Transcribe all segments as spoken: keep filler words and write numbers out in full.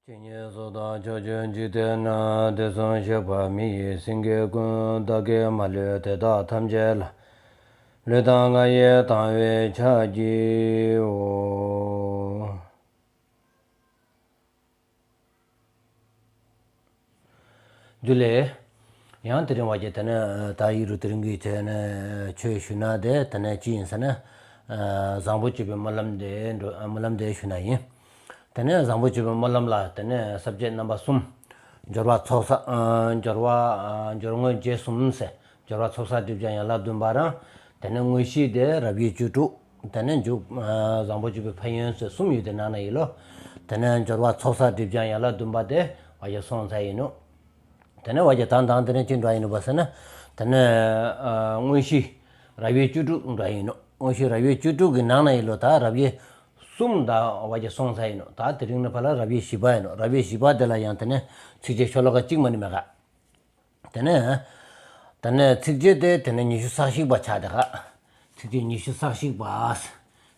ཇི་སྙེད་སུ་དག་ཕྱོགས་བཅུའི་འཇིག་རྟེན་ན། དུས་གསུམ་གཤེགས་པ་མི་ཡི་སེང་གེ་ཀུན། བདག་གིས་མ་ལུས་དེ་དག་ཐམས་ཅད་ལ། ལུས་དང་ངག་ཡིད་དང་བས་ཕྱག་བགྱིའོ། ཇུ་ལེ། ཡང་དེ་རིང་བ་ཅན་དེ་ནས་ད་ཡིག་རུ་དེ་རིང་གི་ཆོས་ནས་ཆོས་ཞུ་ན་དེ་དེ་ནས་ཅི་ཡིན་ཟེར་ན། བཟང་པོ་སྤྱོད་པའི་སྨོན་ལམ་དེ་འགྲོ་སྨོན་ལམ་དེ་ཞུ་ན་ཡིན། དེ་ནས་བཟང་པོ་སྤྱོད་པའི་སྨོན་ལམ་ལ་དེ་ནས་ས་བཅད་རྣམ་པ་གསུམ། སྦྱོར་བ་ཚོགས་བསགས། སྦྱོར་བ་སྦྱོར་དངོས་རྗེས་གསུམ་ཟེར། སྦྱོར་བ་ཚོགས་བསགས་སྒྲིབ་སྦྱང་ཡན་ལག་བདུན་པ་རང་། དེ་ནས་དངོས་གཞི་དེ་རབ་དབྱེ་བཅུ་དྲུག་དེ་ནས་མཇུག་བཟང་པོ་སྤྱོད་པའི་ཕན་ཡོན་ཟེར་གསུམ་ཡོད་དེ་ནང་ན་ཡིན་ལོ། དེ་ནས་སྦྱོར་བ་ཚོགས་བསགས་སྒྲིབ་སྦྱང་ཡན་ལག་བདུན་པ་དེ་བ་ཡ་སོང་ཚར་ཡིན་ནོ། དེ་ནས་བ་ཡ་དང་དང་དེ་ནས་ཅི་འདྲ་ཡིན་ནོ་བ་ཟེར་ན། དེ་ནས་དངོས་གཞི་རབ་དབྱེ་བཅུ་དྲུག་འདྲ་ཡིན་ནོ། དངོས་གཞི་རབ་དབྱེ་བཅུ་དྲུག་གི་ནང་ན་ཡིན་ལོ། ད་རབ་དབྱེ་གསུམ་ད་བ་ཡ་སོང་ཚར་ཡིན་ནོ། ད་དེ་རིང་ནས་ཕར་ལ་རབ་དབྱེ་བཞི་པ་ཡིན་ནོ། རབ་དབྱེ་བཞི་པ་དེ་ལ་ཡང་དེ་ནས་ཚིགས་བཅད་ཤོ་ལོ་ཀ་གཅིག་མ་ནི་མེད་ག་དེ་ནས་དེ་ནས་ཚིགས་བཅད་དེ་དེ་ནས་ཉི་ཤུ་རྩ་གཅིག་པ་ཆགས་དེ་ག་ཚིགས་བཅད་ཉི་ཤུ་རྩ་གཅིག་པ།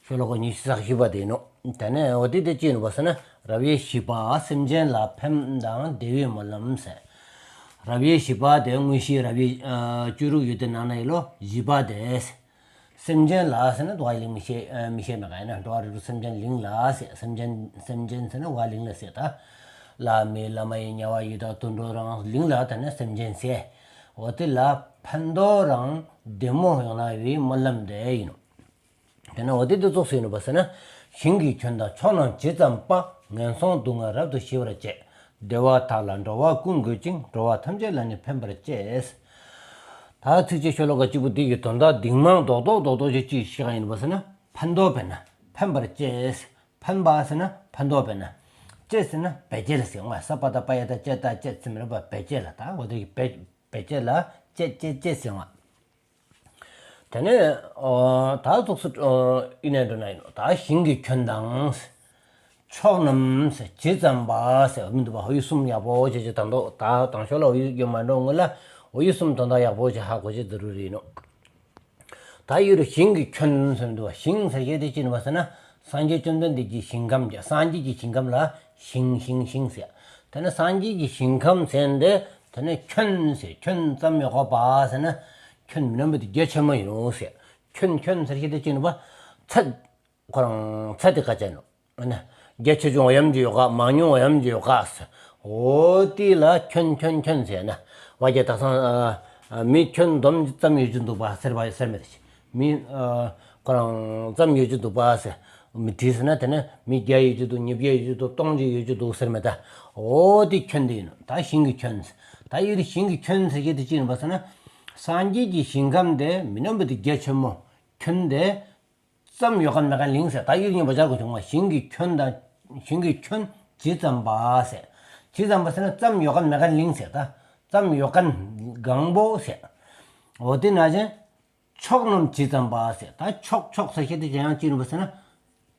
ཤོ་ལོ་ཀ་ཉི་ཤུ་རྩ་གཅིག་པ་དེ་ཡིན་ནོ། དེ་ནས་འོ་དེ་དེ་ཅི་ཡིན་ནོ་བ་ཟེར་ན། རབ་དབྱེ་བཞི་པ་སེམས་ཅན་ལ་ཕན་དང་བདེ་བའི་སྨོན་ལམ་ཟེར། རབ་དབྱེ་བཞི་པ་དེ་དངོས་གཞི་རབ་དབྱེ་བཅུ་དྲུག་ཡོད་དེ་ནང་ན་ཡིན་ལོ། བཞི་པ་དེ། སེམས་ཅན་ལ་ཟེར་ན་འགྲོ་བ་གླིང་མི་ཤེས་མི་ཤེས་མེད་ག་ཡིན་ན། འགྲོ་བ་རིགས་དྲུག་སེམས་ཅན་གླིང་ལ་ཟེར། སེམས་ཅན་སེམས་ཅན་ཟེར་ན་འགྲོ་བ་གླིང་ལ་ཟེར། ད་ལྷ་མི་ལྷ་མ་ཡིན་དམྱལ་བ་ཡི་དྭགས་དུད་འགྲོ་རང་གླིང་ལ་དེ་ནས་སེམས་ཅན་ཟེར། འོ་དེ་ལ་ཕན་ཐོགས་རང་བདེ་མོ་ཡོང་ན་བའི་སྨོན་ལམ་དེ་ཡིན་ནོ། དེ་ནས་འོ་དེ་དེ་ཙོགས་སུ་ཡིན་ནོ་བ་ཟེར་ན། ཞིང་གི་ཁྱོན་དང་ཕྱོགས་རྣམས་ཇི་ཙམ་པ། ངན་སོང་སྡུག་བསྔལ་རབ་ཏུ་ཞི་བར་བྱེད། བདེ་བ་དག་ལ་འགྲོ་བ་ཀུན་འགོད་ཅིང་། འགྲོ་བ་ཐམས་ཅད་ལ་ནི་ཕན་པར་བྱེད། ད་ཚིགས་བཅད་ཤོ་ལོ་ཀ་གཅིག་པོ་འདི་གི་དོན་དག་འདིང་མང་རྡོག་རྡོག་རྡོག་རྡོག་ཅིག་ཅིག་ཤེས་ག་ཡིན་པ་ཟེར་ན། ཕན་ཐོགས་བས་ན་ཕན་པར་བྱེད། ཕན་པ་ཟེར་ན་ཕན་ཐོགས་བས་ན། བྱེད་ཟེར་ན་བེད་སྤྱད་ལ་ཟེར་བ། ས་པ་ད་པ་ཡ་ད་བྱེད་ད་བྱེད་ཟེར་མི་རེད་པ། བེད་སྤྱད་ལ། ད་འོ་དེ་གི་བེད་བེད་སྤྱད་ལ་བྱེད་བྱེད་བྱེད་ཟེར་བ། དེ་ནས་ཨོ་ད་ཙོགས་སུ་ཨོ་ཡིན་ནས་འགྲོ་ན་ཡིན་ནོ། ད་ཞིང་གི་ཁྱོན་དང་། ཕྱོགས་རྣམས་ཇི་ཙམ་པ་ཟེར་མི་འདུག་པ། འོ་ཡི་གསུམ་ཡག་པོ་བྱས་བྱས་དང་དོ། ད་དང་ཤོག་ལ་འོ་ཡི་ཡོད་མ་འགྲོ་སྔོན་ལ་འོ་ཡི་གསུམ་དོན་དག་ཡག་པོ་བྱས་ཧ་གོ་བྱས་ཛི་རུ་རི་ཡིན་ནོ། ད་ཡོད་རེད། ཞིང་གི་ཁྱོན་ཟེར་མི་འདུག་པ། ཞིང་ཟེར་བྱས་དེ་ཅི་ཡིན་པ་ཟེར་ན། སངས་རྒྱས་བཅོམ་ལྡན་འདས་ཀྱི་ཞིང་ཁམས་ཀྱི། སངས་རྒྱས་ཀྱི་ཞིང་ཁམས་ལ་ཞིང་ཞིང་ཞིང་ཟེར། དེ་ནས་སངས་རྒྱས་ཀྱི་ཞིང་ཁམས་ཟེར་འདི་དེ་ནས་ཁྱོན་ཟེར། ཁྱོན་ཙམ་ཡོད་ག་པ་ཟེར་ན། ཁྱོན་མི་རྣམ་པ་དེ་རྒྱ་ཆེན་མོ་ཡིན་ནོ་ཟེར། ཁྱོན་ཁྱོན་ཟེར་བྱས་དེ་ཅི་ཡིན་པ། ཚད། ཁོ་རང་ཚད་དེ་ག་ཅན་ནོ། ཨ་ནི་རྒྱ་ཆེ་ཆུང་འོ་ཡམ་གྱི་ཡོད་ག་མང་ཉུང་འོ་ཡམ་གྱི་ཡོད་ག་ཟེར། འོ་དེ་ལ་ཁྱོན་ཁྱོན་ཁྱོན་ཟེར་ན། བ་རྒྱ་དག་སང་ཨ་ཨ་མི་ཁྱོན་བསྡོམས་ཙམ་ཡོད་ཀྱི་འདུག་པ་ཟེར་བ་ཟེར་མི་དེ། མི་ཨ་ཁོ་རང་ཙམ་ཡོད་ཀྱི་འདུག་པ་ཟེར། མི་དྲིས་ཟེར་ན་དེ་ནས་མི་བརྒྱ་ཡོད་ཀྱི་འདུག་ཉིས་བརྒྱ་ཡོད་ཀྱི་འདུག་སྟོང་གཅིག་ཡོད་ཀྱི་འདུག་ཟེར་མི་ད། འོ་དེ་ཁྱོན་དེ་ཡིན་ནོ། ད་ཞིང་གི་ཁྱོན་ཟེར། ད་ཡོད་དེ་ཞིང་གི་ཁྱོན་ཟེར་བྱས་དེ་ཅི་ཡིན་པ་ཟེར་ན། སངས་རྒྱས་ཀྱི་ཞིང་ཁམས་དེ་མི་རྣམ་པ་དེ་རྒྱ་ཆེན་མོ་ཁྱོན་དེ། ཙམ་ཡོད་མཁན་མེད་མཁན་གླིང་ཟེར། ད་ཡུལ་གཉིས་པ་སྦྱར་དགོས་བྱུང་བ། ཞིང་གི་ཁྱོན་དང་། ཞིང་གི་ཁྱོན་ཇི་ཙམ་པ་ཟེར། ཇི་ཙམ་པ་ཟེར་ན་ཙམ་ཡོད་མཁན་མེད་མཁན་གླིང་ཟེར། ད་ཙམ་ཡོད་མཁན་གང་པོ་ཟེར། འོ་དེ་ན་ཅན་ཕྱོགས་རྣམས་ཇི་ཙམ་པ་ཟེར། ད་ཕྱོགས་ཕྱོགས་ཟེར་བྱས་དེ་ཅི་ཡང་ཅི་ཡིན་པ་ཟེར་ན།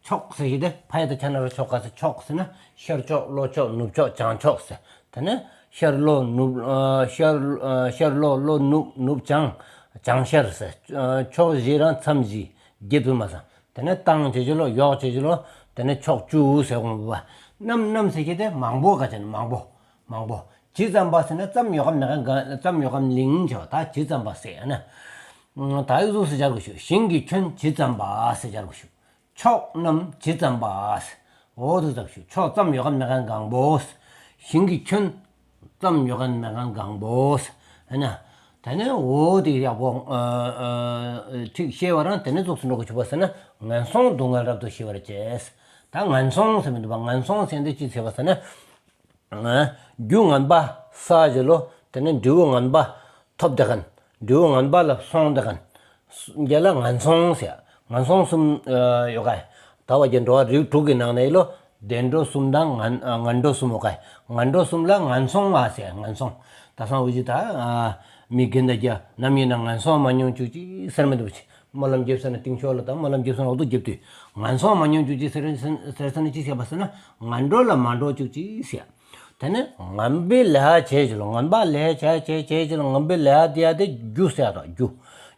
ཕྱོགས་ཟེར་བྱས་དེ་ཕ་ཡ་ད་ཆ་ན་རོ་ཕྱོགས་ག་ཟེར། ཕྱོགས་ཟེར་ན་ཤར་ཕྱོགས་ལྷོ་ཕྱོགས་ནུབ་ཕྱོགས་བྱང་ཕྱོགས་ཟེར། དེ་ནས་ཤར་ལྷོ་ནུབ་ཨ་ཤར་ཨ་ཤར་ལྷོ་ལྷོ་ནུབ་ནུབ་བྱང་བྱང་ཤར་ཟེར། ཨ་ཕྱོགས་བཞི་རང་མཚམས་བཞི་བརྒྱད་དུ་མ་ཟང་། དེ་ནས་བཏང་བྱེད་ཀྱི་ལོ། ཡོག་བྱེད་ཀྱི་ལོ། དེ་ནས་ཕྱོགས་བཅུ་ཟེར་དགོངས་པ། རྣམས་རྣམས་ཟེར་གྱི་དེ་མང་པོ་ག་ཅན་མང་པོ། མང་པོ། ཇི་ཙམ་པ་ཟེར་ན་ཙམ་ཡོད་མཁན་མེད་མཁན་གང་། ཙམ་ཡོད་མཁན་གླིང་བྱ་བ། ད་ཇི་ཙམ་པ་ཟེར་ན། ད་ཡུལ་ཟུག་ཟེར་སྦྱར་དགོས་ཤུ། ཞིང་གི་ཁྱོན་ཇི་ཙམ་པ་ཟེར་སྦྱར་དགོས་ཤུ། ཕྱོགས་རྣམས་ཇི་ཙམ་པ་ཟེར། འོ་དེ་ཙམ་ཞུ། ཕྱོགས་ཙམ་ཡོད་མཁན་མེད་མཁན་གང་པོ་ཟེར། ཞིང་གི་ཁྱོན་ཙམ་ཡོད་མཁན་མེད་མཁན་གང་པོ་ཟེར། ཨ་ནི། དེ་ནས་འོ་དེ་ཡག་པོ་ཨ་ཨ་ཁྲིག་ཤེས་པ་རང་དེ་ནས་ཙོགས་སུ་འགྲོ་དགོས་བྱུང་བ་ཟེར་ན། ངན་སོང་སྡུག་བསྔལ་རབ་ཏུ་ཞི་བར་བྱེད། ད་ངན་སོང་ཟེར་མི་འདུག་པ། ངན་སོང་ཟེར་འདི་ཅི་ཟེར་བ་ཟེར་ན། རྒྱུ་ངན་པ་བསགས་བྱས་ལོ། དེ་ནས་འབྲས་བུ་ངན་པ་ཐོབ་བསྡད་མཁན། འབྲས་བུ་ངན་པ་ལ་སོང་བསྡད་མཁན། རྒྱ་ལ་ངན་སོང་ཟེར། ངན་སོང་གསུམ་ཨ་ཡོད་ག། ད་བ་རྒྱ་འགྲོ་བ་རིགས་དྲུག་གི་ནང་ནས་ལོ། བདེ་འགྲོ་གསུམ་དང་ངན་ཨ་ངན་འགྲོ་གསུམ་ཡོད་ག། ངན་འགྲོ་གསུམ་ལ་ངན་སོང་བ་ཟེར། ངན་སོང་། ད་སང་འུ་ཅི་ད་ཨ་མི་རྒན་དང་རྒྱ་ནམ་ཡིན་ན་ངན་སོང་མ་མྱོང་བཅུག་ཅིག་ཟེར་མི་འདུག་པ། སྨོན་ལམ་རྒྱབ་ས་ན་ཏིང་ཤོག་ལ་ད་སྨོན་ལམ་རྒྱབ་ས་ན་འོ་དུ་རྒྱབ་དུས་ངན་སོང་མ་མྱོང་བཅུག་ཅིག་ཟེར་ཟེར་ཟེར་ས་ན་ཅི་ཟེར་བ་ཟེར་ན། ངན་འགྲོ་ལ་མ་འགྲོ་བཅུག་ཅིག་ཟེར། དེ་ནས་ངན་པའི་ལས་བྱས་ཀྱི་ལོ། ངན་པ་ལས་བྱས་བྱས་བྱས་ཀྱི་ལོ། ངན་པའི་ལས་དེ་ཡ་དེ་རྒྱུ་ཟེར་དོ། རྒྱུ།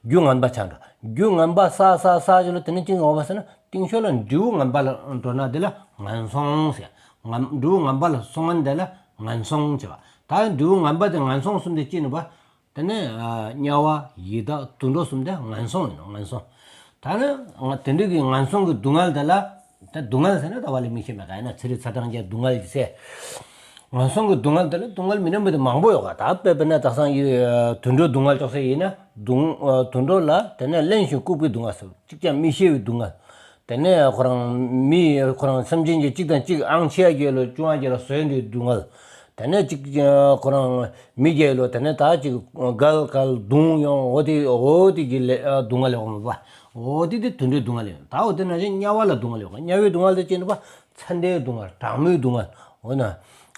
རྒྱུ་ངན་པ་ཆགས་འགྲོ། རྒྱུ་ངན་པ་བསགས་བསགས་བསགས་ཀྱི་ལོ། དེ་ནས་ཅི་འོང་བ་ཟེར་ན། ཏིང་ཤོག་ལ་འབྲས་བུ་ངན་པ་ལ་འགྲོ་ན་དེ་ལ་ངན་སོང་ཟེར། ངམ་འབྲས་བུ་ངན་པ་ལ་སོང་ངན་དེ་ལ་ངན་སོང་བྱས་པ། ད་འབྲས་བུ་ངན་པ་དེ་ངན་སོང་གསུམ་དེ་ཅི་ནི་བ། དེ་ནས་དམྱལ་བ་ཡི་དྭགས་དུད་འགྲོ་གསུམ་དེ་ངན་སོང་ཡིན་ནོ། ངན་སོང་། ད་ནི་དེ་འདྲའི་གི་ངན་སོང་གི་སྡུག་བསྔལ་དེ་ལ། ད་སྡུག་བསྔལ་ཟེར་ན་ད་བ་ལས་མི་ཤེས་མེད་ག་ཡིན་ན་ཚེ་རིང་ཚ་གྲང་རྒྱལ་སྡུག་བསྔལ་ཟེར། ངན་སོང་གི་སྡུག་བསྔལ་དེ་ལ་སྡུག་བསྔལ་མི་སྣང་བ་དེ་མང་པོ་ཡོད་ག་ད་དཔེ་དཔེར་ན་དག་སང་ཡི་དུད་འགྲོའི་སྡུག་བསྔལ་ཅོག་ཙེ་ཡིན་ན་སྡུག་དུད་འགྲོ་ལ་དེ་ནས་བརླན་ཞིང་ལྐུགས་པའི་སྡུག་བསྔལ་ཟེར། གཅིག་ཀྱང་མི་ཤེས་པའི་སྡུག་བསྔལ། དེ་ནས་ཁོ་རང་མི་ཁོ་རང་སེམས་ཅན་གྱི་གཅིག་དང་གཅིག་ཨང་ཆི་ཡ་གྱི་ལོ་བཅོ་ལྔ་གྱི་ལོ་བཟོས་འདུག་སྡུག་བསྔལ། དེ་ནས་གཅིག་ཁོ་རང་མི་གྱི་ལོ་དེ་ནས་ད་གཅིག་གལ་གལ་རྡུང་ཡོང་འོ་དེ་འོ་དེ་གི་ལས་སྡུག་བསྔལ་ཡོང་མ་པ། འོ་དེ་དེ་དུད་འགྲོའི་སྡུག་བསྔལ་ཡོང་། ད་འོ་དེ་ནང་བཞིན་དམྱལ་བ་ལ་སྡུག་བསྔལ་ཡོང་ག་དམྱལ་བའི་སྡུག་བསྔལ་དེ་ཅི་ནི་བ། ཚ་འདིའི་སྡུག་བསྔལ། གྲང་མོའི་སྡུག་བསྔལ། འོ་ན།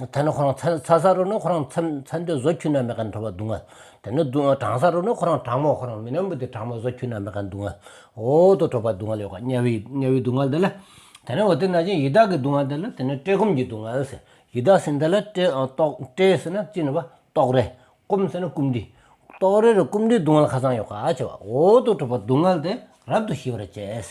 ད་ནི་ཁོ་རང་ཚ་ཚ་ས་རུ་ནི་ཁོ་རང་ཚ་ཚ་འདི་བཟོ་ཁྱོད་ན་མེད་མཁན་འགྲོ་བ་སྡུག་བསྔལ། དེ་ནི་སྡུག་གྲང་ས་རུ་ནི་ཁོ་རང་གྲང་མོ་ཁོ་རང་མི་སྣང་བ་དེ་གྲང་མོ་བཟོ་ཁྱོད་ན་མེད་མཁན་སྡུག་བསྔལ། འོ་དོ་འགྲོ་བ་སྡུག་བསྔལ་ཡོད་ག་དམྱལ་བའི་དམྱལ་བའི་སྡུག་བསྔལ་དེ་ལ། དེ་ནི་འོ་དེ་ནང་བཞིན་ཡི་དྭགས་ཀྱི་སྡུག་བསྔལ་དེ་ལ་དེ་ནི་བཀྲེས་སྐོམ་གྱི་སྡུག་བསྔལ་ཟེར། ཡི་དྭགས་ཟེར་འདི་ལ་བཀྲེས་ཨ་ཏོག་བཀྲེས་ཟེར་ན་ཅི་ནི་བ་ཏོག་རེ། སྐོམ་ཟེར་ན་སྐོམ་འདི། ཏོག་རེ་རེ་སྐོམ་འདིའི་སྡུག་བསྔལ་ཁ་སང་ཡོད་ག་ཆེ་བ། འོ་དོ་འགྲོ་བ་སྡུག་བསྔལ་དེ་རབ་ཏུ་ཞི་བར་བྱེད།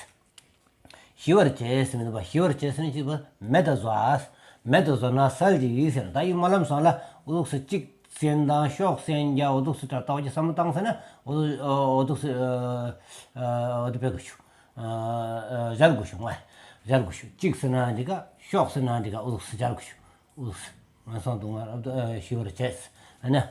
ཞི་བར་བྱེད་ཟེར་མི་འདུག་པ། ཞི་བར་བྱེད་ཟེར་ན་ཅི་བ་མེད་དུ་བཟོ། མེད་དུ་བཟོ་ན་སལ་གྱི་ཡིད་ཟེར། ད་ཡི་སྨོན་ལམ་སང་ལ་འུ་ཚུགས་སུ་གཅིག་ཟེར་དང་ཤོག་ཟེར་རྒྱ་འུ་ཚུགས་སུ་དྲ་ལྟ་བ་ཅི་བསམ་བློ་བཏང་ཟེར་ན་འུ་ཚུགས་འུ་ཚུགས་སུ་འོ་དེ་བེད་དགོས་ཤུ། སྦྱར་དགོས་ཤུ་ང་། སྦྱར་དགོས་ཤུ། གཅིག་ཟེར་ན་འདི་ག་ཤོག་ཟེར་ན་འདི་ག་འུ་ཚུགས་སུ་སྦྱར་དགོས་ཤུ། འུ་ཚུགས་ངན་སོང་སྡུག་བསྔལ་རབ་ཏུ་ཞི་བར་བྱེད། ཨ་ནི།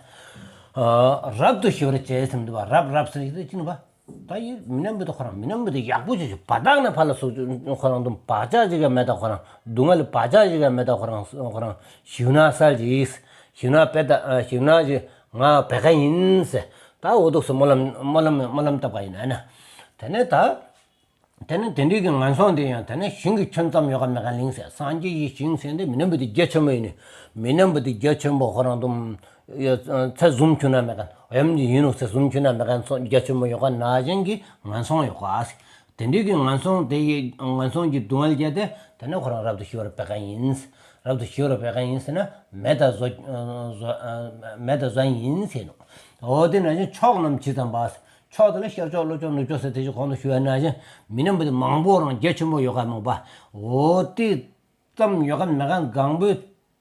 རབ་ཏུ་ཞི་བར་བྱེད་ཟེར་མི་འདུག་པ། རབ་རབ་ཟེར་ན་ཅི་འདུག་པ། ད་ཡི་མི་སྣང་བ་དེ་ཁོ་རང་མི་སྣང་བ་དེ་ཡག་པོ་བྱེད་ཤུ། བ་དག་ནས་ཕར་ལ་སོགས་ཁོ་རང་དུ་བག་ཆགས་ཅིག་ཡང་མེད་ད་ཁོ་རང་། སྡུག་བསྔལ་བག་ཆགས་ཅིག་ཡང་མེད་ད་ཁོ་རང་ཁོ་རང་ཞི་བར་སལ་གྱི་ཡིད། ཞི་བར་བྱེད་ད་ཞི་བར་བྱེད་ང་བད་ག་ཡིན་ཟེར། ད་འོ་དོ་སུ་སྨོན་ལམ་སྨོན་ལམ་སྨོན་ལམ་བཏབ་པ་ཡིན་ན་ན། དེ་ནས་ད། དེ་ནི་དེ་འདྲའི་གི་ངན་སོང་དེ་ཡང་དེ་ནི་ཞིང་གི་ཁྱོན་ཙམ་ཡོད་ག་མེད་ག་ལིང་ཟེར། སངས་རྒྱས་ཀྱི་ཞིང་ཟེར་འདི་མི་སྣང་བ་དེ་རྒྱ་ཆེན་པོ་ཡིན་ནི། མི་སྣང་བ་དེ་རྒྱ་ཆེན་པོ་ཁོ་རང་དུ་ཚད་བཟུང་ཁྱོད་ན་མེད་ག་ཡོད་ཡིན་ནོ་ཟེར། བཟུང་ཁྱོད་ན་མེད་ག་རྒྱ་ཆེན་པོ་ཡོད་ག་ནང་བཞིན་གྱི་ངན་སོང་ཡོད་ག་ཟེར། དེ་འདྲའི་གི་ངན་སོང་དེ་ཡི་ངན་སོང་གི་སྡུག་བསྔལ་བརྒྱད་དེ་དེ་ནི་ཁོ་རང་རབ་ཏུ་ཞི་བར་བད་ག་ཡིན། རབ་ཏུ་ཞི་བར་བད་ག་ཡིན་ཟེར་ན་མེད་ད་བཟོ་བཟོ་མེད་ད་བཟོ་ཡིན་ཟེར་ནོ། འོ་དེ་ནང་བཞིན་ཕྱོགས་རྣམས་ཇི་ཙམ་པ། ཕྱོགས་དེ་ལ་ཤར་ཕྱོགས་ལྷོ་ཕྱོགས་ནུབ་ཕྱོགས་ཟེར་དེ་ཅིག་གོང་དུ་ཞུ་བའི་ནང་བཞིན་མི་སྣང་བ་དེ་མང་པོ་རང་རྒྱ་ཆེན་པོ་ཡོད་ག་མང་པ། འོ་དེ་ཙམ་ཡོད་ག་མེད་ག་གང་པོའི་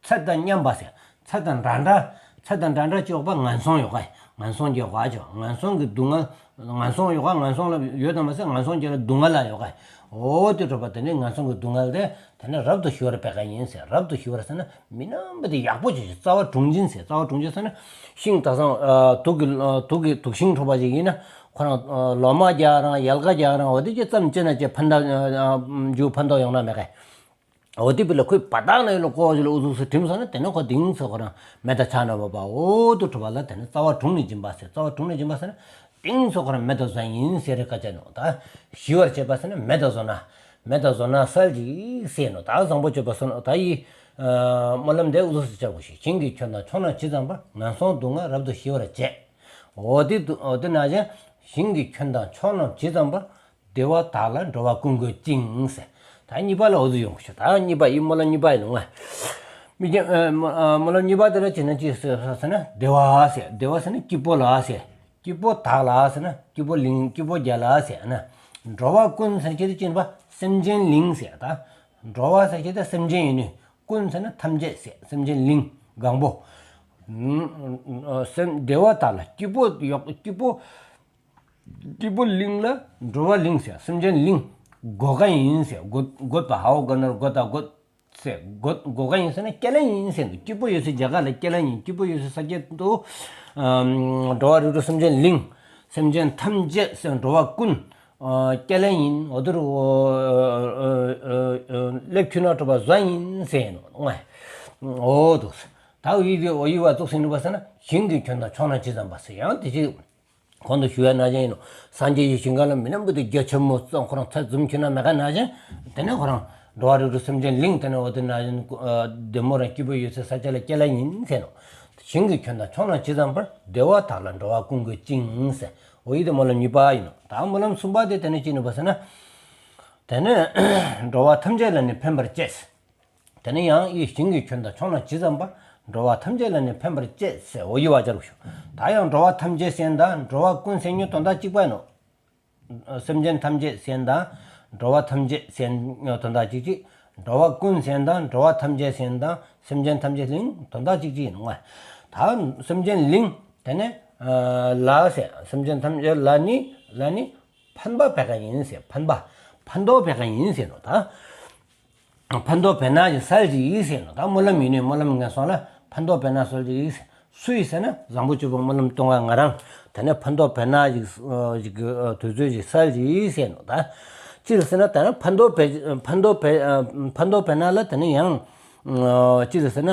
ཚད་དང་མཉམ་པ་ཟེར། ཚད་དང་འདྲ་འདྲ། ཚད་དང་འདྲ་འདྲ་ཅིག་ཡོད་པ་ངན་སོང་ཡོད་ག་ངན་སོང་གི་ཡོད་ག་ཅིག་ངན་སོང་གི་སྡུག་བསྔལ། ངན་སོང་ཡོད་ག་ངན་སོང་ལ་ཡོད་དམ་མ་ཟེར། ངན་སོང་གི་ལ་སྡུག་བསྔལ་ལ་ཡོད་ག་འོ་དེ་འགྲོ་བ་དེ་ནི་ངན་སོང་གི་སྡུག་བསྔལ་དེ་དེ་ནི་རབ་ཏུ་ཞི་བར་བད་ག་ཡིན་ཟེར། རབ་ཏུ་ཞི་བར་ཟེར་ན། མི་སྣང་བ་དེ་ཡག་པོ་བྱེད་ཤུ། རྩ་བ་དྲུངས་འབྱིན་ཟེར། རྩ་བ་དྲུངས་འབྱིན་ཟེར་ན། ཤིང་ད་སང་དུག་གི་དུག་གི་དུག་ཤིང་འཁྲུ་བ་ཞིག་ཡིན་ན་ཁོ་རང་ལོ་མ་རྒྱག་རང་ཡལ་ག་རྒྱག་རང་འོ་དེ་ཅི་ཙམ་ཅི་ན་ཅི་ཕན་ཐོགས་རྒྱུ་ཕན་ཐོགས་ཡོང་ན་མེད་ག་འོ་དེ་བི་ལ་ཁོའི་བ་དག་ནས་ལ་ཀོ་ཞིག་ལ་འུ་ཚུགས་སུ་དྲིམ་སོང་ན་དེ་ནས་ཁོ་དིང་སོ་ཁོ་རང་མེད་ད་ཆ་ན་བ་བ་འོ་དུ་འཁྲུ་བ་ལ་དེ་ནས་རྩ་བ་དྲུངས་ནས་འབྱིན་པ་ཟེར། རྩ་བ་དྲུངས་ནས་འབྱིན་པ་ཟེར་ན། དེང་སོ་ཁོ་རང་མེད་དུ་བཟོ་ཡིན་ཟེར་རེ་ཀ་ཅ་ནོ། ད་ཞི་བར་བྱེད་པ་ཟེར་ན་མེད་དུ་བཟོ་ན། མེད་དུ་བཟོ་ན་སལ་གྱི་ཡིད་ཟེར་ནོ། ད་བཟང་པོ་སྤྱོད་པ་སོ་ནོ། ད་ཡི་སྨོན་ལམ་འདི་འུ་ཚུགས་སུ་བྱ་དགོས་ཤིང་། ཞིང་གི་ཁྱོན་དང་ཕྱོགས་རྣམས་ཇི་ཙམ་པར། ངན་སོང་སྡུག་བསྔལ་རབ་ཏུ་ཞི་བར་བྱེད། འོ་དེ་འདུག་འོ་དེ་ནང་བཞིན་ཞིང་གི་ཁྱོན་དང་ཕྱོགས་རྣམས་ཇི་ཙམ་པར། བདེ་བ་དག་ལ་འགྲོ་བ་ཀུན་བཀོད་ཅིང་ཟེར། ད་གཉིས་པ་ལ་འུ་ཚུགས་ཡོང་དགོས་ཤིང་། ད་གཉིས་པ་ཡི་སྨོན་ལམ་གཉིས་པ་ཡིན་ནོ་ང་། མི་རྒན་སྨོན་ལམ་གཉིས་པ་དེ་ལ་ཅི་ན་ཅི་ཟེར་ཟེར་ན་བདེ་བ་ཟེར། བདེ་བ་ཟེར་ན་སྐྱིད་པོ་ལ་ཟེར། སྐྱིད་པོ་དག་ལ་ཟེར་ན་སྐྱིད་པོ་གླིང་སྐྱིད་པོ་རྒྱལ་ལ་ཟེར་ན། འགྲོ་བ་ཀུན་ཟེར་ཁྱེད་དེ་ཅི་ན་པ་སེམས་ཅན་གླིང་ཟེར། ད་འགྲོ་བ་ཟེར་ཁྱེད་དེ་སེམས་ཅན་ཡིན་ནི། ཀུན་ཟེར་ན་ཐམས་ཅད་ཟེར། སེམས་ཅན་གླིང་གང་པོ། སེམས་བདེ་བ་དག་ལ་སྐྱིད་པོ་ཡོག་སྐྱིད་པོ། སྐྱིད་པོ་གླིང་ལ་འགྲོ་བ་གླིང་ཟེར། སེམས་ཅན་གླིང་བཀོད་ག་ཡིན་ཟེར། བཀོད་བཀོད་པ་ཧའོ་ག་ནར་བཀོད་ད་བཀོད། ཟེར། བཀོད་བཀོད་ག་ཡིན་ཟེར་ན་སྐྱེ་ལེན་ཡིན་ཟེར་འདུག་སྐྱིད་པོ་ཡོད་སའི་རྒྱ་གར་ལ་སྐྱེ་ལེན་ཡིན། སྐྱིད་པོ་ཡོད་སའི་ས་སྐྱེ་དུ་འགྲོ་བ་རིགས་དྲུག་སེམས་ཅན་གླིང་། སེམས་ཅན་ཐམས་ཅད་ཟེར་འགྲོ་བ་ཀུན་སྐྱེ་ལེན་ཡིན། འོ་དུ་རུ་སླེབས་ཁྱུ་ན་གྲུབ་པ་བཟོ་ཡིན་ཟེར་ནོ། འོ་དུ་ད་འོ་ཡི་འོ་ཡི་བ་ཙུགས་ཟིན་ནུ་བ་ཟེར་ན་ཞིང་གི་ཁྱོན་དང་ཕྱོགས་རྣམས་ཇི་ཙམ་པ་ཟེར། ཡང་དེ་ཅིག་གོང་དུ་ཞུ་བའི་ནང་བཞིན་ཡིན་ནོ། སངས་རྒྱས་ཀྱི་ཞིང་ཁམས་ལ་མི་སྣང་བ་དེ་རྒྱ་ཆེན་མོ་ཙམ་ཁོ་རང་ཚད་འཛོམས་ཁྱོད་ན་མེད་ག་ནང་བཞིན། དེ་ནས་ཁོ་རང་འགྲོ་བ་རིགས་དྲུག་སེམས་ཅན་གླིང་། དེ་ནས་འོ་དེ་ནང་བཞིན་བདེ་མོ་རང་སྐྱིད་པོ་ཡོད་སའི་ས་ཆ་ལ་སྐྱེ་ལེན་ཡིན་ཟེར་ནོ། ཞིང་གི་ཁྱོན་དང་ཕྱོགས་རྣམས་ཇི་ཙམ་པར། བདེ་བ་དག་ལ་འགྲོ་བ་ཀུན་བཀོད་ཅིང་ཟེར། འོ་ཡི་དེ་སྨོན་ལམ་གཉིས་པ་ཡིན་ནོ། ད་སྨོན་ལམ་གསུམ་པ་དེ་དེ་ནས་ཅི་ནི་བ་ཟེར་ན། དེ་ནས་འགྲོ་བ་ཐམས་ཅད་ལ་ནི་ཕན་པར་བྱེད། དེ་ནས་ཡང་ཡི་ཞིང་གི་ཁྱོན་དང་ཕྱོགས་རྣམས་ཇི་ཙམ་པ། འགྲོ་བ་ཐམས་ཅད་ལ་ནི་ཕན་པར་བྱེད་ཟེར། འོ་ཡི་བ་སྦྱར་དགོས་ཤིང་། ད་ཡང་འགྲོ་བ་ཐམས་ཅད་ཟེར་དང་འགྲོ་བ་ཀུན་ཟེར་ཉོ་དོན་དག་གཅིག་པ་ཡིན་ནོ། སེམས་ཅན་ཐམས་ཅད་ཟེར་དང་འགྲོ་བ་ཐམས་ཅད་ཟེར་ཉོ་དོན་དག་གཅིག་གཅིག་འགྲོ་བ་ཀུན་ཟེར་དང་འགྲོ་བ་ཐམས་ཅད་ཟེར་དང་སེམས་ཅན་ཐམས་ཅད་གླིང་དོན་དག་གཅིག་གཅིག་ཡིན་ནོ། ད་སེམས་ཅན་གླིང་དེ་ནས་ལ་ཟེར། སེམས་ཅན་ཐམས་ཅད་ལ་ནི་ལ་ནི་ཕན་པ་འབད་ག་ཡིན་ཟེར། ཕན་པ་ཕན་ཐོགས་འབད་ག་ཡིན་ཟེར་ནོ། ད་ཕན་ཐོགས་འབད་ན་ཅིག་སལ་ཅིག་ཡིན་ཟེར་ནོ། ད་སྨོན་ལམ་ཡིན་ནི་སྨོན་ལམ་ངན་སོང་ལ་ཕན་ཐོགས་འབད་ན་སལ་ཅིག་ཡིན་ཟེར། སུ་ཡིན་ཟེར་ན་བཟང་པོ་སྤྱོད་པ་སྨོན་ལམ་གཏོང་བ་ང་རང་དེ་ནས་ཕན་ཐོགས་འབད་ན་ཅིག་ཅིག་དུས་ཚོད་ཅིག་སལ་ཅིག་ཡིན་ཟེར་ནོ། ད་ཅི་ལ་ཟེར་ན་དེ་ནས་ཕན་ཐོགས་འབད་ཕན་ཐོགས་འབད་ཕན་ཐོགས་འབད་ན་ལ་དེ་ནས་ཡང་ཅི་ལ་ཟེར་ན་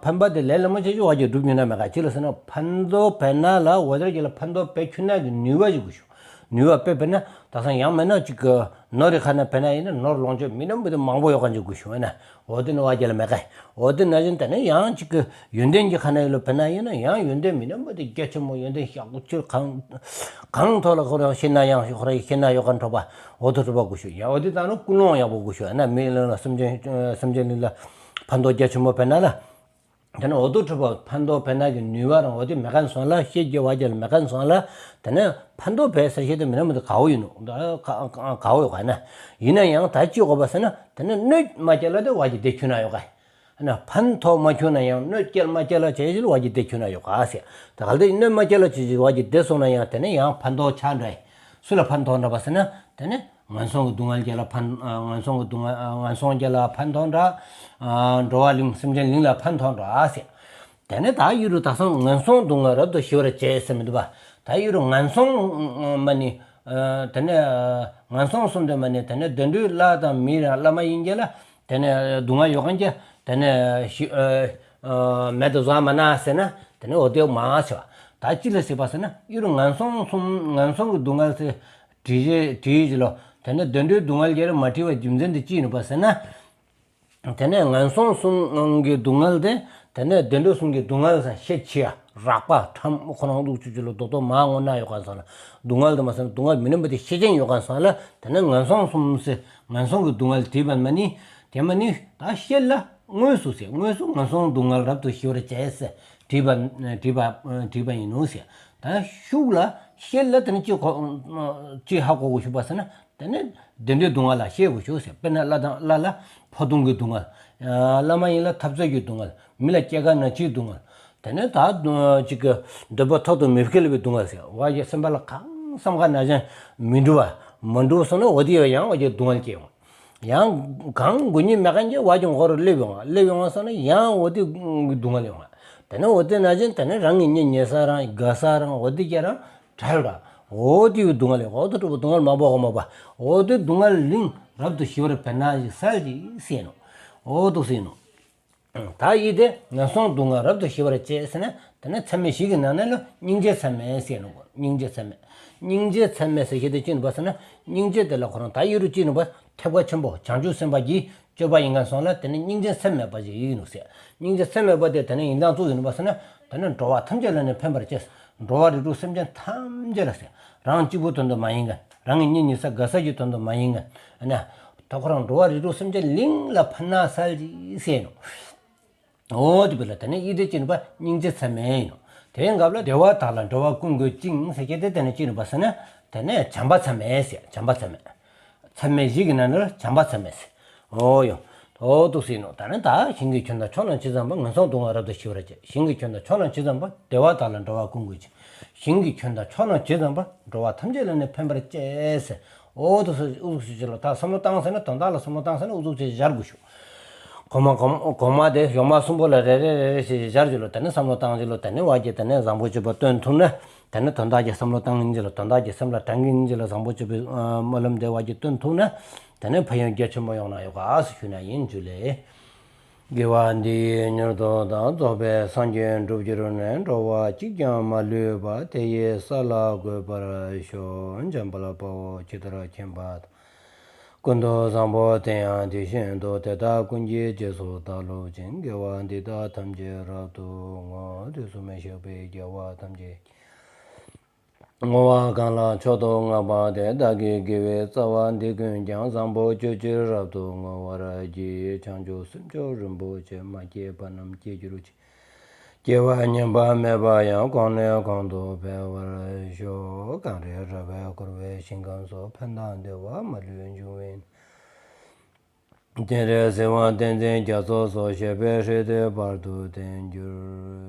ཕན་པ་དེ་ལས་ལ་མ་བྱེད་ཅིག་བ་ཅིག་སྒྲུབ་ཉུང་ན་མེད་ག། ཅི་ལ་ཟེར་ན་ཕན་ཐོགས་འབད་ན་ལ་འོ་དེར་གྱི་ལ་ཕན་ཐོགས་འབད་ཁྱུ་ན་གི་ནུས་པ་ཅིག་དགོས་ཤོག། ནུས་པ་དཔེ་འབད་ན་ད་སང་ཡང་མེད་ན་ཅིག་གི་ནོར་རི་ཁ་ན་འབད་ན་ཡིན་ན་ནོར་ལོངས་སྤྱོད་མི་ནམ་བུ་དེ་མང་པོ་ཡོད་ག་ཅིག་དགོས་ཤོག་ན། འོ་དེ་ནི་བ་རྒྱལ་མེད་ག། འོ་དེ་ན་བཞིན་དེ་ནས་ཡང་ཅིག་གི་ཡོན་ཏན་གྱི་ཁ་ན་ཡིན་ལོ་འབད་ན་ཡིན་ན་ཡང་ཡོན་ཏན་མི་ནམ་བུ་དེ་རྒྱ་ཆེན་མོ་ཡོན་ཏན་ཤག་ཅིག་གང་གང་ཐོག་ལ་ཁོ་རང་ཤེས་ན་ཡང་ཁོ་རང་ཤེས་ན་ཡོད་ག་འགྲོ་བ་འོ་དེ་འགྲོ་བ་དགོས་ཤོག། ཡང་འོ་དེ་ད་ནི་ཀུན་སློང་ཡག་པོ་དགོས་ཤོག་ན། མི་ལ་སེམས་ཅན་སེམས་ཅན་ལ་ཕན་ཐོགས་རྒྱ་ཆེན་མོ་འབད་ན་ལ། དེ་ནས་འོ་དོ་གྲུབ་པ་ཕན་ཐོགས་འབད་ན་གི་ནུས་པ་རང་འོ་དེ་མེད་ག་སོང་ལ་ཤེས་རྒྱ་བ་རྒྱལ་མེད་ག་སོང་ལ་དེ་ནས་ཕན་ཐོགས་འབད་ས་ཤེས་དེ་མི་ནམ་བུ་དེ་གའོ་ཡིན་ནོ། ད་ག་ག་གའོ་ཡོད་ག་ན། ཡིན་ན་ཡང་ད་ཅི་དགོས་པ་ཟེར་ན་དེ་ནས་གནོད་མ་སྐྱེལ་ལ་དེ་བ་ཅིག་དེ་ཁྱུ་ན་ཡོད་ག། ན་ཕན་ཐོགས་མ་ཁྱུ་ན་ཡང་གནོད་སྐྱེལ་མ་སྐྱེལ་ལ་བྱེད་ཅིག་བ་ཅིག་དེ་ཁྱུ་ན་ཡོད་ག་ཟེར། ད་གལ་ཏེ་གནོད་མ་སྐྱེལ་ལ་བྱེད་ཅིག་བ་ཅིག་དེ་སོང་ན་ཡང་དེ་ནས་ཡང་ཕན་ཐོགས་ཆགས་འདྲ། སུ་ལ་ཕན་ཐོགས་འདྲ་བ་ཟེར་ན་དེ་ནས་ངན་སོང་གི་སྡུག་བསྔལ་རྒྱལ་ལ་ཕན་ངན་སོང་གི་སྡུག་བསྔལ་ངན་སོང་རྒྱལ་ལ་ཕན་ཐོགས་འདྲ། འགྲོ་བ་གླིང་སེམས་ཅན་གླིང་ལ་ཕན་ཐོགས་འདྲ་ཟེར། དེ་ནས་ད་ཡུ་རུ་ད་སང་ངན་སོང་སྡུག་བསྔལ་རབ་ཏུ་ཞི་བར་བྱེད་ཟེར་མི་འདུག་པ། ད་ཡུ་རུ་ངན་སོང་མ་ནི་དེ་ནས་ངན་སོང་གསུམ་དེ་མ་ནི་དེ་ནས་བདེ་འགྲོའི་ལྷ་དང་མི་ར་ལྷ་མ་ཡིན་གྱི་ལ་དེ་ནས་སྡུག་བསྔལ་ཡོད་མཁན་གྱི་དེ་ནས་ཤི་མེད་དུ་བཟོ་མ་ན་ཟེར་ན་དེ་ནས་འོ་དེ་མ་ཟེར་བ། ད་ཅི་ལ་ཟེར་བ་ཟེར་ན་ཡུ་རུ་ངན་སོང་གསུམ་ངན་སོང་གི་སྡུག་བསྔལ་ཟེར་བྲིས་བྲིས་ལོ། དེ་ནས་བདེ་འགྲོའི་སྡུག་བསྔལ་རྒྱལ་མ་བྲིས་པའི་རྒྱུ་མཚན་དེ་ཅི་ཡིན་པ་ཟེར་ན། དེ་ནས་ངན་སོང་གསུམ་གྱི་སྡུག་བསྔལ་དེ་དེ་ནས་བདེ་འགྲོ་གསུམ་གྱི་སྡུག་བསྔལ་ཟེར་ཤེད་ཆེ་ཡ་རགས་པ་ཁྲམ་ཁོ་རང་ལུགས་ཆུ་ཆུ་ལ་རྡོག་རྡོག་མ་ངོ་ན་ཡོད་ག་སོང་ན་སྡུག་བསྔལ་དེ་མ་ཟེར་ན་སྡུག་བསྔལ་མི་ནུས་པ་དེ་ཤེད་ཅན་ཡོད་ག་སོང་ལ་དེ་ནས་ངན་སོང་གསུམ་ཟེར་ངན་སོང་གི་སྡུག་བསྔལ་བྲིས་པ་མ་ནི་དེ་མ་ནི་ད་ཤེད་ལ་དངོས་སུ་ཟེར་དངོས་སུ་ངན་སོང་སྡུག་བསྔལ་རབ་ཏུ་ཞི་བར་བྱེད་ཟེར་བྲིས་པ་བྲིས་པ་བྲིས་པ་ཡིན་ནོ་ཟེར། ད་ཤུགས་ལ་ཤེད་ལ་དེ་ནས་ཅི་གོ་ཅི་ཧ་གོ་དགོས་ཤུགས་པ་ཟེར་ན། དེ་ནས་བདེ་འགྲོའི་སྡུག་བསྔལ་ལ་ཤེས་དགོས་ཤོག་ཟེར། དཔེར་ན་ལྷ་དང་ལྷ་ལ་ཕོ་ལྟུང་གི་སྡུག་བསྔལ། ལྷ་མ་ཡིན་ལ་འཐབ་རྩོད་ཀྱི་སྡུག་བསྔལ། མི་ལ་སྐྱེ་རྒ་ན་འཆིའི་སྡུག་བསྔལ། དེ་ནས་ད་ཅིག་གི་འདོད་པ་ཐོག་ཏུ་མི་འཁེལ་བའི་སྡུག་བསྔལ་ཟེར། བ་ཡི་སེམས་པ་ལ་གང་བསམ་ག་ན་ཅང་མི་འགྲུབ་པ་མ་འགྲུབ་སོང་ན་འོ་དེ་ཡང་བ་ཡི་སྡུག་བསྔལ་སྐྱེ་ཡོང་། ཡང་གང་དགོས་ཉིད་མེད་མཁན་གྱི་བ་ཡི་མགོ་རུ་སླེབས་ཡོང་བ་སླེབས་ཡོང་བ་སོང་ན་ཡང་འོ་དེ་སྡུག་བསྔལ་ཡོང་བ། དེ་ནས་འོ་དེ་ན་ཅང་དེ་ནས་རང་གི་གཉེན་ཉེ་ས་རང་དགའ་ས་རང་འོ་དེ་ཀྱ་རང་བྲལ་ར། འོ་དེ་ཡི་སྡུག་བསྔལ་ལས་འོ་དེ་གྲུབ་པ་སྡུག་བསྔལ་མ་འབོག་གོ་མ་པ། འོ་དེ་སྡུག་བསྔལ་གླིང་རབ་ཏུ་ཞི་བར་འབད་ན་ཞིག་སལ་ཞིག་ཟེར་ནོ། འོ་དུ་ཟེར་ནོ། ད་ཡི་དེ་ངན་སོང་སྡུག་བསྔལ་རབ་ཏུ་ཞི་བར་བྱེད་ཟེར་ན་དེ་ནས་ཚད་མེད་བཞི་གི་ནང་ནས་ལ་སྙིང་རྗེ་ཚད་མེད་ཟེར་ནོ། སྙིང་རྗེ་ཚད་མེད། སྙིང་རྗེ་ཚད་མེད་ཟེར་ཞེས་དེ་ཅི་ནུས་པ་ཟེར་ན་སྙིང་རྗེ་དེ་ལ་ཁོ་རང་ད་ཡི་རུ་ཅི་ནུས་པ་ཐེག་པ་ཆེན་པོ་བྱང་ཆུབ་སེམས་དཔའ་གྱི་སྤྱོད་པ་ཡིན་ག་སོང་ལ་དེ་ནི་སྙིང་རྗེ་ཚད་མེད་པ་ཞིག་ཡིན་ནོ་ཟེར། སྙིང་རྗེ་ཚད་མེད་པ་དེ་དེ་ནི་ཡིན་དང་ཙུག་ཡིན་པ་ཟེར་ན་དེ་ནི་འགྲོ་བ་ཐམས་ཅད་ལ་ནི་ཕན་པར་བྱེད། འགྲོ་བ་རིགས་དྲུག་སེམས་ཅན་ཐམས་ཅད་ལ་ཟེར། རང་གཅིག་པུ་དོན་དུ་མ་ཡིན་ག། རང་གི་གཉེན་ཉེ་ས་དགའ་ས་ཀྱི་དོན་དུ་མ་ཡིན་ག། ཨ་ནི་ད་ཁོ་རང་འགྲོ་བ་རིགས་དྲུག་སེམས་ཅན་གླིང་ལ་ཕན་ན་སལ་ཞིག་ཟེར་ནོ། འོ་དེ་བས་ལ་དེ་ནི་ཡི་དེ་ཅི་ནུས་པ་སྙིང་རྗེ་ཚད་མེད་ཡིན་ནོ། དེའི་སྐབས་ལ་བདེ་བ་དག་ལ་འགྲོ་བ་ཀུན་དགོད་ཅིང་ཟེར་གྱི་དེ་དེ་ནི་ཅི་ནུས་པ་ཟེར་ན་དེ་ནི་བྱམས་པ་ཚད་མེད་ཟེར། བྱམས་པ་ཚད་མེད། ཚད་མེད་བཞི་གི་ནང་ནས་བྱམས་པ་ཚད་མེད་ཟེར། འོ་ཡོ། འོ་དུ་ཟེར་ནོ། ད་ནི་ད་ཞིང་གི་ཁྱོན་དང་ཕྱོགས་རྣམས་ཇི་ཙམ་པ། ངན་སོང་སྡུག་བསྔལ་རབ་ཏུ་ཞི་བར་བྱེད། ཞིང་གི་ཁྱོན་དང་ཕྱོགས་རྣམས་ཇི་ཙམ་པ། བདེ་བ་དག་ལ་འགྲོ་བ་ཀུན་དགོད་ཅིང་། ཞིང་གི་ཁྱོན་དང་ཕྱོགས་རྣམས་ཇི་ཙམ་པ། འགྲོ་བ་ཐམས་ཅད་ལ་ནི་ཕན་པར་བྱེད་ཟེར། འོ་དུ་ཟེར་ཨུ་ཟུག་ཅིག་ལ་ད་བསམ་བློ་བཏང་ཟེར་ན་དོན་དག་ལ་བསམ་བློ་བཏང་ཟེར་ན་ཨུ་ཟུག་ཅིག་སྦྱར་དགོས་ཤོག། གོང་མ་གོང་གོང་མ་དེ་གཞུང་མ་གསུམ་པོ་ལ་རེ་རེ་རེ་རེ་ཞིག་སྦྱར་རྒྱུ་ལ་དེ་ནི་བསམ་བློ་བཏང་རྒྱུ་ལ་དེ་ནི་བ་གྱི་དེ་ནི་བཟང་པོ་སྤྱོད་པ་སྟོན་ཐུབ་ན་དེ་ནི་དོན་དག་གི་བསམ་བློ་བཏང་ཡིན་རྒྱུ་ལ་དོན་དག་གི་སེམས་ལ་དྲན་གྱི་ཡིན་རྒྱུ་ལ་བཟང་པོ་སྤྱོད་པའི་སྨོན་ལམ་དེ་བ་གྱི་སྟོན་ཐུབ་ན་དེ་ནི་ཕན་ཡོན་རྒྱ་ཆེན་པོ་ཡོང་ན་ཡོད་ག་ཟེར་ཞུ་ན་ཡིན་རྒྱུ་ལས། དགེ་བ་འདི་ཡིས་མྱུར་དུ་བདག་རྫོགས་པའི་སངས་རྒྱས་འགྲུབ་གྱུར་ནས། འགྲོ་བ་གཅིག་ཀྱང་མ་ལུས་པ། དེ་ཡི་ས་ལ་འགོད་པར་ཤོག། འཇམ་དཔལ་དཔའ་བོས་ཇི་ལྟར་མཁྱེན་པ་དང་། ཀུན་ཏུ་བཟང་པོ་དེ་ཡང་དེ་བཞིན་དུ། དེ་དག་ཀུན་གྱི་རྗེས་སུ་བདག་སློབ་ཅིང་། དགེ་བ་འདི་དག་ཐམས་ཅད་རབ་ཏུ་བསྔོ། དུས་གསུམ་གཤེགས་པའི་རྒྱལ་བ་ཐམས་ཅད་ཀྱིས། བསྔོ་བ་གང་ལ་མཆོག་ཏུ་བསྔགས་པ་དེས། བདག་གི་དགེ་བའི་རྩ་བ་འདི་ཀུན་ཀྱང་། བཟང་པོ་སྤྱོད་ཕྱིར་རབ་ཏུ་བསྔོ་བར་བགྱི། བྱང་ཆུབ་སེམས་མཆོག་རིན་པོ་ཆེ། མ་སྐྱེས་པ་རྣམས་སྐྱེ་གྱུར་ཅིག། སྐྱེ་བ་ཉམས་པ་མེད་པ་ཡང་། གོང་ནས་གོང་དུ་འཕེལ་བར་ཤོག། གངས་རི་ར་བས་བསྐོར་བའི་ཞིང་ཁམས་སུ། ཕན་དང་བདེ་བ་མ་ལུས་འབྱུང་བའི། སྤྱན་རས་གཟིགས་དབང་བསྟན་འཛིན་རྒྱ་མཚོ་སོགས་ཞབས་པད་སྲིད་མཐའི་བར་དུ་བརྟན་གྱུར།